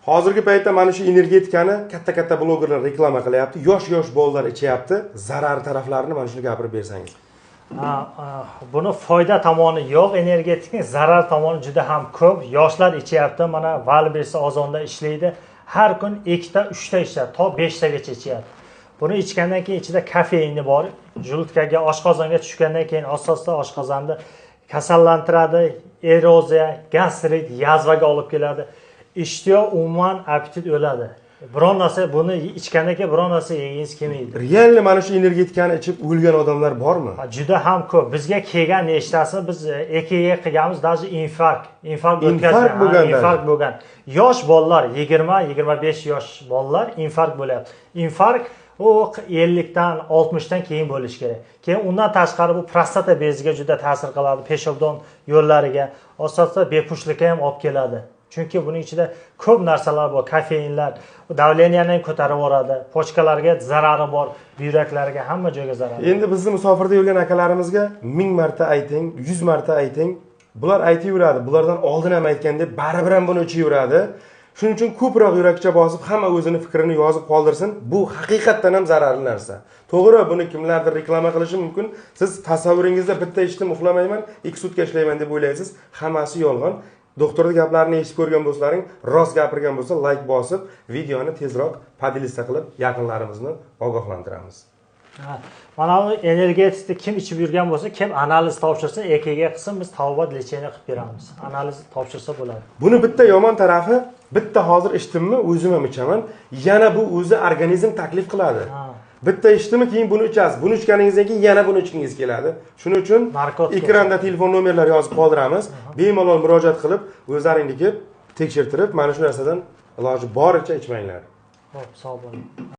Hozirgi paytda mana shu energetikani katta katta blogerlar reklama qilyapti, yosh yosh bolalar ichyapti. Zarar taraflarini mana shuni gapirib bersangiz. Ha, buni foyda tomoni yo'q energetikning, zarar tomoni juda ham ko'p. Yoshlar ichyapti, mana Wildberries, Ozonda ishlaydi, har kun ikkita, uchta ichadi, to beshtagacha ichyapti. Buni ichgandan keyin ichida kofeini bor, желудка ga, oshqozonga tushgandan keyin asta asta oshqozonni kasallantiradi, eroziya, gastrit, yazvaga olib keladi, ishtiyo, umuman appetit o'ladi. Biron narsa, buni ichgandan keyin biron narsa yegingiz kelmaydi. Реально mana shu energetikani ichib o'lgan odamlar bormi? Ha, juda ham ko'p. Bizga kelgan nechtasini biz EKG qilganmiz, даже infarkt Infarkt o'tkazgan, ha, bo'lgan. Infarkt bo'lgan. Yosh bolalar, 20-25 yosh bolalar infarkt bo'lyapti. Infarkt u 50 dan, 60 dan keyin bo'lishi kerak. Keyin undan tashqari bu prostata beziga juda ta'sir qiladi, peshobdon yo'llariga, asta-asta bepushtlikka ham olib keladi. Chunki buning ichida ko'p narsalar bor, kofeinlar, давление ni ham ko'tarib yuboradi, почка larga zarari bor, buyraklarga, hamma joyga zarari bor. Endi bizni musofirda yurgan akalarimizga 1000 marta ayting, 100 marta ayting, bular aytaveradi. Bulardan oldin ham aytgandek, baribir ham buni ichaveradi. Shuning uchun ko'proq yurakcha bosib, hamma o'zini fikrini yozib qoldirsin. Bu haqiqatdan ham zararli narsa. To'g'ri, buni kimlardir reklama qilishi mumkin. Siz tasavvuringizda bitta ichdim, uxlamayman, 2 sutka ishlayman deb o'ylaysiz. Hammasi yolg'on. Doktorni gaplarini eshitib ko'rgan bo'lsalaring, rost gapirgan bo'lsa, layk bosib, videoni tezroq поделиться qilib, yaqinlarimizni ogohlantiramiz. Ha, mana bu energetikni kim ichib yurgan bo'lsa, kim analiz topshirsa, EKG qilsin, biz tabobat, лечение qilib beramiz. Analiz topshirsa bo'ladi. Buni bitta yomon tarafi, bitta hozir ichdimmi, o'zim ham ichaman, yana bu o'zi organizm taklif qiladi. Bitta ichdimi, keyin buni ichasiz, buni ichganingizdan keyin yana buni ichgingiz keladi. Shuning uchun Narkotik. ekranda telefon nomerlar yozib qoldiramiz, bemalol murojaat qilib, o'zlaringni kelib tekshirtirib, mana shu narsadan iloji boricha ichmanglar. Xo'p, sog' bo'ling.